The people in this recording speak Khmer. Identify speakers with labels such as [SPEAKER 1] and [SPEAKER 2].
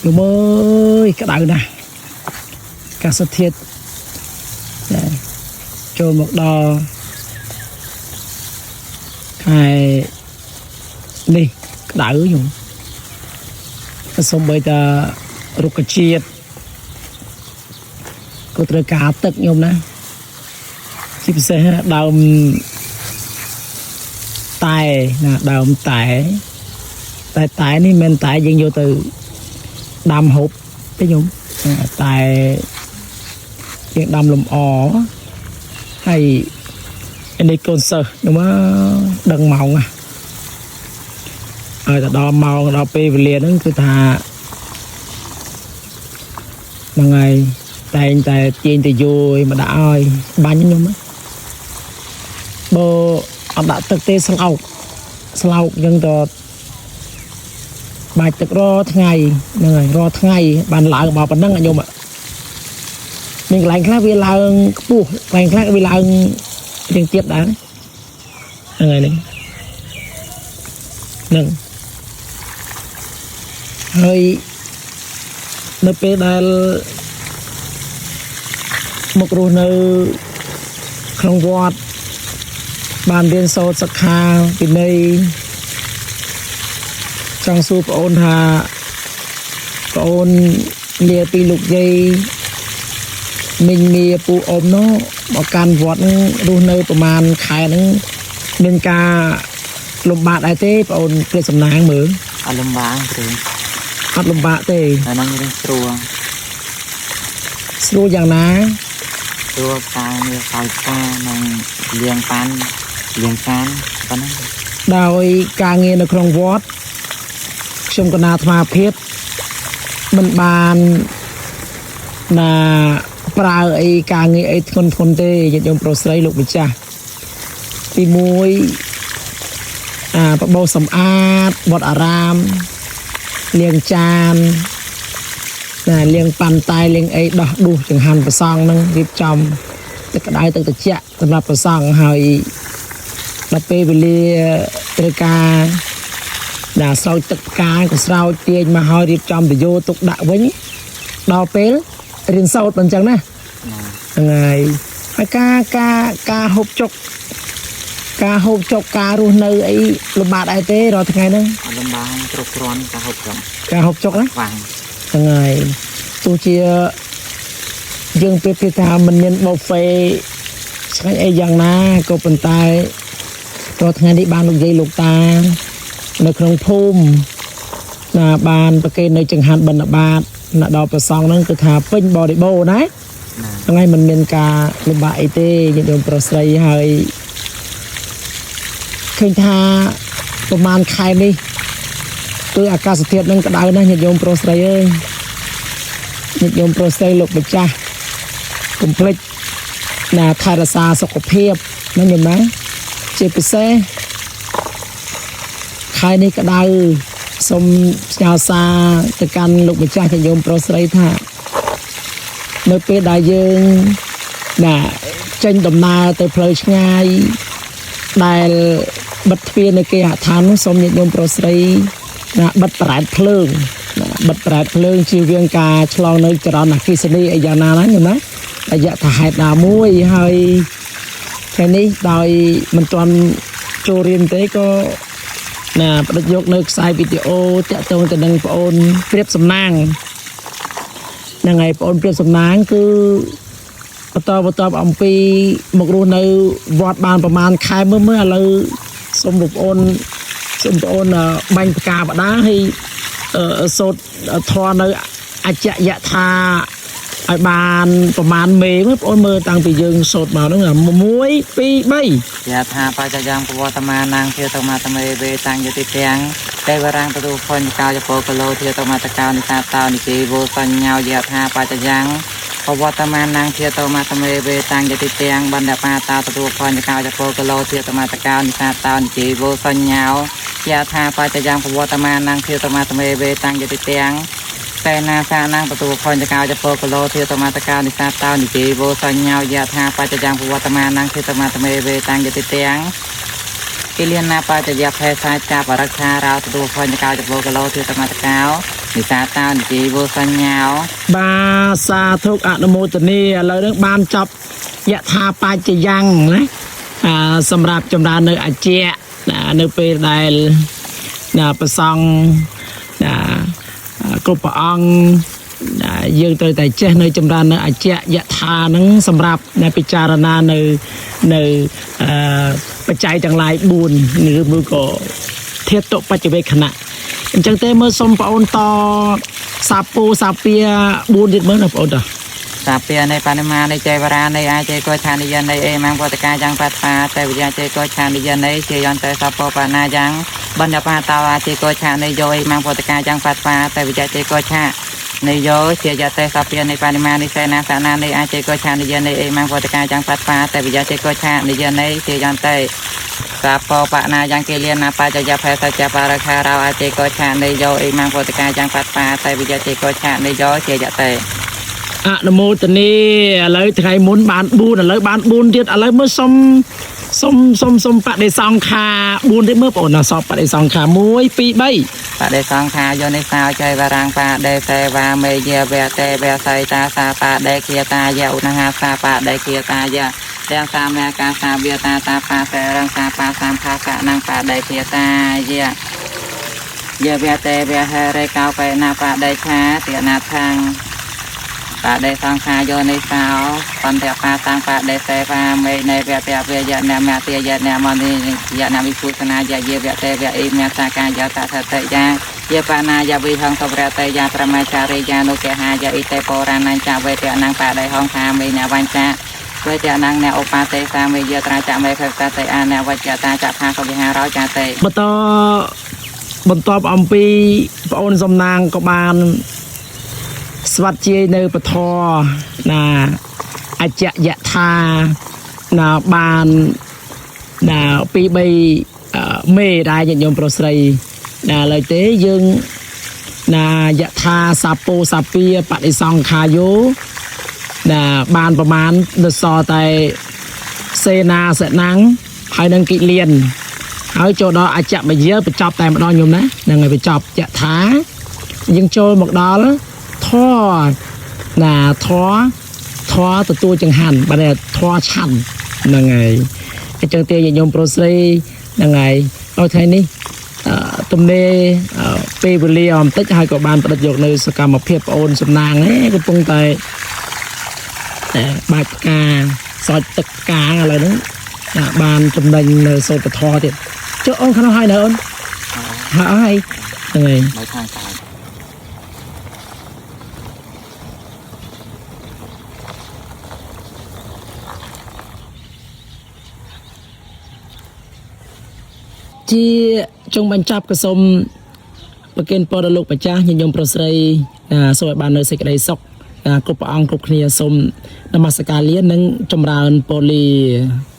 [SPEAKER 1] លោកអើយក្តៅណាស់អាកាសធាតុចាចូលមកដល់ខែនេះក្តៅខ្ញុំសូម្បីតែរុក្ខជាតិក៏ត្រូវការទឹកខ្ញុំណាជាពិសេសដើមតែណាដើមតែតែតែនេះមិនមែនតែយើងយកទៅដាំហូបទេខ្ញុំតែយើងដាំលំអហើយនេះកូនសិស្សខ្ញុំដឹងម៉ោងណាហើយទៅដល់ម៉ោងដល់ពេលវេលាហ្នឹងគឺថាហ្នឹងហើយតែងតែទាញទៅយយមកដាក់ឲ្យបាញ់ខ្ញុំបើអត់ដាក់ទឹកទេស្លោកស្លោកអញ្ចឹងទៅបាច់ទឹករាល់ថ្ងៃហ្នឹងហើយរាល់ថ្ងៃបានឡើងមកប៉ុណ្ណឹងខ្ញុំមានកន្លែងខ្លះវាឡើងខ្ពស់កន្លែងខ្លះវាឡើងរៀងទៀតដែរហ្នឹងហើយហ្នឹងហ្នឹងហើយនៅពេលដែលមករស់នៅក្នុងវត្តបានរៀនសូត្រសិក្ខាវិន័យចង់សួរប្អូនថាប្អូនលាពីលោកយាយមីងមាពូអ៊ំនោះមកកាន់វត្តហ្នឹងរស់នៅប្រហែលខែហ្នឹងមានការលំបាកដែរទេប្អូនព្រាបសំណាងមើល
[SPEAKER 2] អត់លំបាកទេ
[SPEAKER 1] អត់លំបាកទេ
[SPEAKER 2] អាហ្នឹងរឿងស្រួល
[SPEAKER 1] ស្រួលយ៉ាងណា
[SPEAKER 2] ស្រួលការងារសោយការនិងលាងប៉ាន់លាងចានប៉ុណ្ណឹង
[SPEAKER 1] ដោយការងារនៅក្នុងវត្តខ្ញុំកណាអាត្មាភាពមិនបានណាប្រើអីការងារអីធ្ងន់ធ្ងរទេញាតិញោមប្រុសស្រីលោកម្ចាស់ទី1អាបបោសម្អាតវត្តអារាមលាងចានណាលាងប៉ាន់តែលាងអីដោះដួសចង្ហាន់ប្រសង់ហ្នឹងរៀបចំទឹកក្តៅទឹកត្រជាក់សម្រាប់ប្រសង់ហើយដល់ពេលវេលាត្រូវការដល់ស្រោចទឹកផ្កាក៏ស្រោចទាញមកហើយរៀបចំតយោទុកដាក់វិញដល់ពេលរៀនសូត្រអញ្ចឹងណា
[SPEAKER 2] ណា
[SPEAKER 1] ហ្នឹងហើយហើយការការការហូបចុកការហូបចុកការរស់នៅអីលំបាកដែរទេរាល់ថ្ងៃហ្នឹង
[SPEAKER 2] អត់លំបាកគ្រប់គ្រាន់ការហូបចុក
[SPEAKER 1] ការហូបចុកណា
[SPEAKER 2] ខ្វាំង
[SPEAKER 1] ហ្នឹងហើយទោះជាយើងប្រៀបធៀបថាมันមានប៊ូហ្វេឆ្ងាញ់អីយ៉ាងណាក៏ប៉ុន្តែរាល់ថ្ងៃនេះបានលោកយាយលោកតា នៅក្នុងភូមិណាបានប្រគេននៅចង្ហាន់បិណ្ឌបាតណាដល់ប្រសង់ហ្នឹងគឺថាពេញបរិបូរណ៍ណា
[SPEAKER 2] ណា
[SPEAKER 1] ហ្នឹងហើយมันមានការលំបាកអីទេញាតិញោមប្រុសស្រីហើយឃើញថាប្រហែលខែនេះគឺអាកាសធាតុនឹងក្តៅណាស់ញាតិញោមប្រុសស្រីអើយញាតិញោមប្រុសស្រីលោកម្ចាស់កុំភ្លេចណាថែរក្សាសុខភាពណាញោមណាជាពិសេសខែនេះក្តៅសូមផ្ញើសារទៅកាន់លោកម្ចាស់ញាតិញោមប្រុសស្រីថា នៅពេលដែលយើងណាចេញដំណើរទៅផ្លូវឆ្ងាយដែលបិទទ្វារនៅគេហដ្ឋាននោះសូមញាតិញោមប្រុសស្រីណាបិទប្រែតភ្លើងណាបិទប្រែតភ្លើងជៀសវាងការឆ្លងនៅចរន្តអគ្គិសនីអីយ៉ាងណាណាញោមណារយៈថាហេតុណាមួយហើយថ្ងៃនេះដោយមិនទាន់ចូលរៀនទេក៏ណាផ្ដិតយកនៅខ្សែវីដេអូតាក់ទងទៅនឹងប្អូនព្រៀបសំណាង ហ្នឹងហើយបងអូនព្រាបសំណាងគឺបន្តបន្តអំពីមករស់នៅវត្តបានប្រហែលខែមើលមើលឥឡូវសូមបងប្អូនសូមបងប្អូនបាញ់ផ្កាបដាហើយសូត្រធម៌នៅអច្ចយថាឲ្យបានប្រហែលមេមើលបងប្អូនមើលតាំងពីយើងសូត្រមកហ្នឹង1 2 3
[SPEAKER 2] យថាបច្ចយ៉ាងពវត្តមានាងធាតមាតមេវេតាំងយតិទាំងទេវរាំងទទូផញ្ញកោយពោកលោធាតមាតកោនិសាតោនិគេវោសញ្ញោយថាបច្ចយ៉ាងពវត្តមានាងធាតមាតមេវេតាំងយតិទាំងបណ្ឌបាតាទទូផញ្ញកោយពោកលោធាតមាតកោនិសាតោនិគេវោសញ្ញោយថាបច្ចយ៉ាងពវត្តមានាងធាតមាតមេវេតាំងយតិទាំងសេនាសានាងទទួលផញ្ញកោចពោកលោធាតមាតកោនិសាតោនិគេវោសញ្ញោយថាបច្ចយ៉ាងពវត្តមានាងធាតមាតមេវេតាំងយតិទាំងគិលានាបច្ចយភេសាចាបរិក្ខារោទទួលផញ្ញកោចពោកលោធាតមាតកោ និសាតោនិជីវោសញ្ញោ
[SPEAKER 1] បាទសាធុអនុមោទនាឥឡូវនេះបានចប់យថាបច្ចយ៉ាងណាអាសម្រាប់ចម្រើននៅអជ្ជៈណានៅពេលដែលណាប្រសង់ណាគ្រប់ព្រះអង្គណាយើងត្រូវតែចេះនៅចម្រើននៅអជ្ជៈយថាហ្នឹងសម្រាប់ណាពិចារណានៅនៅអឺបច្ច័យទាំងឡាយ4ឬមួយក៏ធាតុបច្ចវេខណៈអញ្ចឹងទេមើលសុំបងអូនតសាពូសាពា4ទៀតមើលណាបងអូនតោះ
[SPEAKER 2] សាពានៃបនិមានៃចេវរានៃអាចេកោឆានិយនៃអេមងវតកាយ៉ាងបត្វាតេវិយាចេកោឆានិយនៃជាយន្តេសពោបាណាយ៉ាងបញ្ញបាតោអាចេកោឆានិយោអេមងវតកាយ៉ាងបត្វាតេវិយាចេកោឆានិយោជាយតេសពានៃបនិមានៃសេនាសនានៃអាចេកោឆានិយនៃអេមងវតកាយ៉ាងបត្វាតេវិយាចេកោឆានិយនៃជាយន្តេសាពោបណាយ៉ាងគិលានាបច្ចយភេសច្ចបារខារោអាចេកោឆានិយោអេមងវតកាយ៉ាងបត្វាតេវិយាចេកោឆានិយោជាយតេ
[SPEAKER 1] អនុមោទនាឥឡូវថ្ងៃមុនបាន4ឥឡូវបាន4ទៀតឥឡូវមើលសុំសុំសុំសុំបដិសង្ខា4ទៀតមើលបងអូនណាសពបដិសង្ខា1 2 3
[SPEAKER 2] បដិសង្ខាយោនិសោចៃវរាំងបាដេសេវាមេយវៈទេវៈសៃតាសាបាដេគាតាយៈឧណហាសាបាដេគាតាយៈទាំងសាមេកាសាវាតាតាបាសេរងសាបាសាមខាសៈនងបាដេគាតាយៈយវៈទេវៈហេរេកោបេណាបាដេឆាទានាខាងបដិសង្ខាយោនិសោបន្តិបាតាំងបដិសេវាមេនៃវៈតវៈយៈនមតិយៈនមនិយៈនវិពុសនាយៈយវៈទេវៈអិមសាកាយតថតិយាយបាណាយវិហងសវរតេយាប្រមាចារិយានុកហាយអ៊ិតេបរាណញ្ចវេតនងបដិហងខាមេនវញ្ចាវេតនងអ្នកឧបាទេសាមេយត្រាចមេភកតេអានវច្ចតាចផាសវិហារោចាតេ
[SPEAKER 1] បន្តបន្ទាប់អំពីបងអូនសំណាងក៏បានស្វាត់ជាយនៅពធណាអច្ចយថាណាបានណា2 3មេដែរញាតិញោមប្រុសស្រីណាឥឡូវទេយើងណាយថាសាពោសាពាបដិសង្ខាយោណាបានប្រមាណនៅសល់តែសេនាសេនាងហើយនឹងគិលាន ហើយចូលដល់អច្ចមយាបញ្ចប់តែម្ដងញោមណាហ្នឹងហើយបញ្ចប់យថាយើងចូលមកដល់ធរណាធរធរទទួលចង្ហាន់បាទនេះធរឆាន់ហ្នឹងហើយអញ្ចឹងទេញាតិញោមប្រុសស្រីហ្នឹងហើយឲ្យថ្ងៃនេះអឺទំនេរអឺពេលវេលាបន្តិចហើយក៏បានផ្ដិតយកនៅសកម្មភាពប្អូនសំណាងនេះកំពុងតែតែបាច់ផ្កាសោចទឹកផ្កាឥឡូវហ្នឹងណាបានចំណេញនៅសូត្រពធទៀតចុះអូនក្នុងហើយនៅអូនហើយហ្នឹងហើយ
[SPEAKER 2] នៅខាងក្រៅ
[SPEAKER 1] ជាចុងបញ្ចប់ក៏សូមប្រគេនពរដល់លោកម្ចាស់ញាតិញោមប្រុសស្រីណាសូមឲ្យបាននៅសេចក្តីសុខណាគ្រប់ព្រះអង្គគ្រប់គ្នាសូមនមស្ការលានិងចម្រើនពរលា។